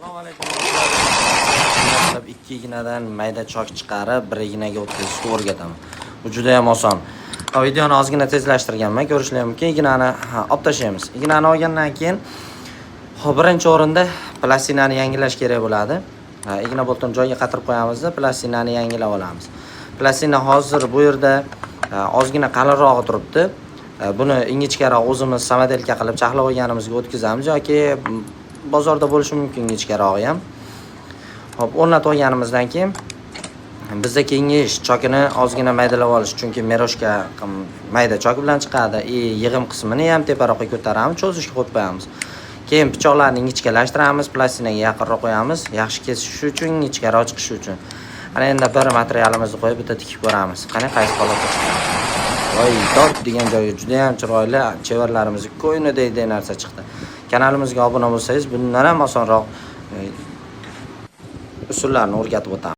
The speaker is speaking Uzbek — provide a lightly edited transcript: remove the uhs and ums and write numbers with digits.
Assalomu alaykum. Qilib ikki ignadan mayda chok chiqarib, bir ignaga o'tkazishni o'rgataman. Bu juda ham oson. Ha, videoni ozgina tezlashtirganman, ko'rishlar mumkin. Ignani, ha, olib tashlaymiz. Ignani olgandan keyin, hop, birinchi o'rinda plastinani yangilash kerak bo'ladi. Ha, igna boltini joyiga qatirib qo'yamizda, plastinani yangilab olamiz. Plastina hozir bu yerda, ha, ozgina qalinrog'i turibdi. Ha, buni ingichkaroq o'zimiz самоделка qilib charxlab olganimizga o'tkazamiz yoki bozorda bo'lishi mumkin ingichkarog'i ham. Hop, o'rnatib olganimizdan keyin bizda keyingi ish chokini ozgina maydalab olish, chunki мирошка mayda chok bilan chiqadi и yig'im qismini ham teparoqqa ko'taramiz, cho'zishga qo'yib qo'yamiz. Keyin pichoqlarni ingichkalashtiramiz, plastinaga yaqinroq qo'yamiz, yaxshi kesishi uchun, ingichkaroq chiqishi uchun. Ana endi bir materialimizni qo'yib, bitta tikib ko'ramiz. Qani, qaysi holatda chiqadi? Voy, dod degan joyga juda ham chiroyli, chevarlarimizni ko'nglidagi narsa chiqdi. Kanalimizga obuna bo'lsangiz, bundan ham osonroq usullarni o'rgatib o'tamiz.